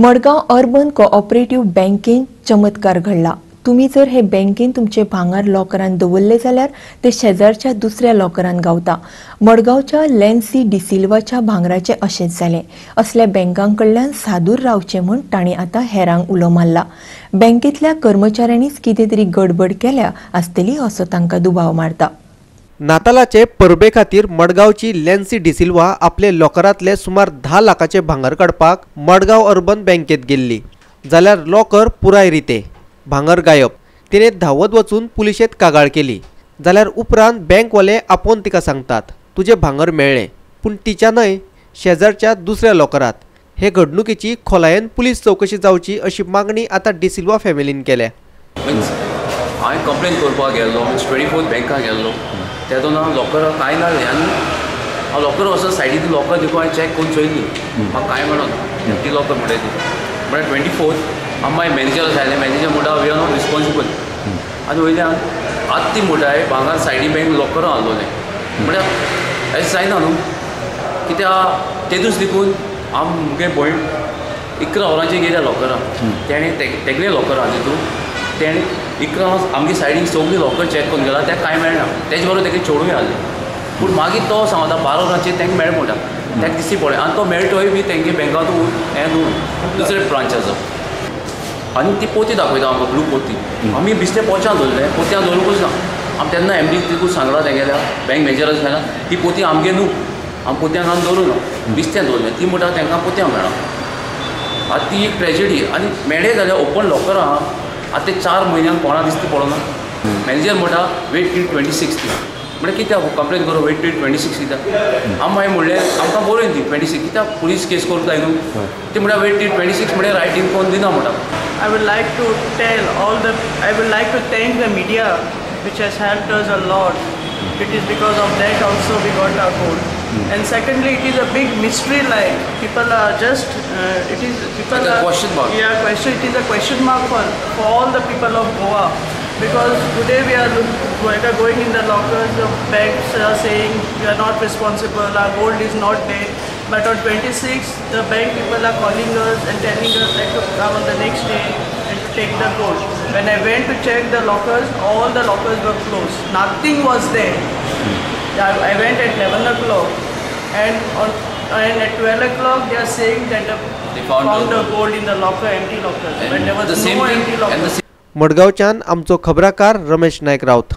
Madgaon urban cooperative बँकेन चमत्कार घडला. तुम्ही जर हे बँकेन तुमचे भांगर लॉकरान दवरले जाल्यार ते शेजारच्या दुसऱ्या लॉकरान गावता. मडगांवच्या लॅन्सी डिसिल्वाच्या भांगराचें अशेंच जालें. असल्या बँकां कडल्यान सादूर रावचें म्हूण तांणी आतां हेरांक उलो मारला. बँकेंतल्या कर्मचाऱ्यांनीच कितें तरी गडबड केल्या आसतली असो तांकां दुबाव मारता. नातालाचे परबे खातीर मडगांवची लॅन्सी डिसिल्वा आपले लॉकरांतले सुमार 10 लाखाचे भांगर काडपाक मडगांव अर्बन बँकेत गेल्ली. जाल्यार लॉकर पुराय रिते, भांगर गायब. तिणे धांवत वचून पुलिशेंत कागाळ केली. जाल्यार उपरांत बँकवाले आपोवन तिका सांगतात, तुजें भांगर मेळ्ळें, पूण तिच्या न्हय, शेजारच्या दुसऱ्या लॉकरांत. हे घडणुकेची खोलायेन पुलीस चवकशी जावची अशी मागणी आतां डिसिल्वा फॅमिलीन केल्या. हांवें कंप्लेन करपाक गेल्लो, 24 बँकाक गेल्लो, तेदोन हांव लॉकर कांय ना आनी हांव लॉकर वचून सायडीन लॉकर देखून हांवें चॅक करून चोयली, म्हाका कांय मेळना. ती लॉकर म्हणटा ती म्हळ्यार 24 आम मागीर मॅनेजर आयले. मॅनेजर म्हणटा we are not responsible. आनी वयल्यान आतां ती म्हणटाय भांगर सायडी बँक लॉकरां आहलोलें. म्हळ्यार अशें जायना न्हू, कित्याक तेदूस देखून आम मुगे भयण 11 वरांचेर गेल्या लॉकरां, तेणें तेगले लॉकरां तितून तेणें 11 आमगे सायडीन सगळीं लॉकर चॅक करून गेला, तेका कांय मेळना. तेजे बरोबर तेका चेडूंय आहलें. पूण मागीर तो सांगता 12 वरांचेर तांकां मेळ म्हणटा, ताका दिसती पडलें. आनी तो मेळटोय बी तेंगे बँकांत हें न्हू दुसरे ब्रांचाचो. आनी ती पोती दाखयता आमकां, ब्लू पोती. आमी बिस्ते पोच्यान दवरले, पोत्यान दवरूंकूच ना. आमी तेन्ना एम डी तिकूच सांगलां, तेगेल्या बँक मॅनेजराक सांगलां ती पोती आमगे न्हू, आमी पोत्यान आमी दवरूं ना, बिस्त्यान दवरलें. ती म्हणटा तांकां पोत्यान मेळ्ळा. आतां ती एक ट्रेजडी. आनी मेळ्ळें जाल्यार ओपन लॉकर आहा, आतां ते 4 म्हयन्यांक कोणा दिसती पडना. मॅनेजर म्हणटा वेट टील 26. म्हळ्यार कित्याक कंप्लेन करूं वेट टील 26 कित्याक? आमी मागीर म्हणलें आमकां बरोवन दी 26, कित्याक पुलीस केस करूंक जाय न्हू. ती म्हणटा वेट टील 26 म्हळ्यार रायटींग करून दिना म्हणटा. I would like to tell all the, I would like to thank the media which has helped us a lot. It is because of that also we got our gold. And secondly, it is a big mystery, like people are just, it is, people are, question mark. Yeah, question, it is a question mark for all the people of Goa. Because today we are going in the lockers, the banks are saying we are not responsible, our gold is not there. But on 26, the bank people are calling us and telling us that to come on the next day and to take the gold. When I went to check the lockers, all the lockers were closed. Nothing was there. I went at 11 o'clock and at 12 o'clock they are saying that they found the gold in the locker, empty lockers. But there was no empty locker. मडगांवच्यान आमचो खबराकार रमेश नायक राऊत.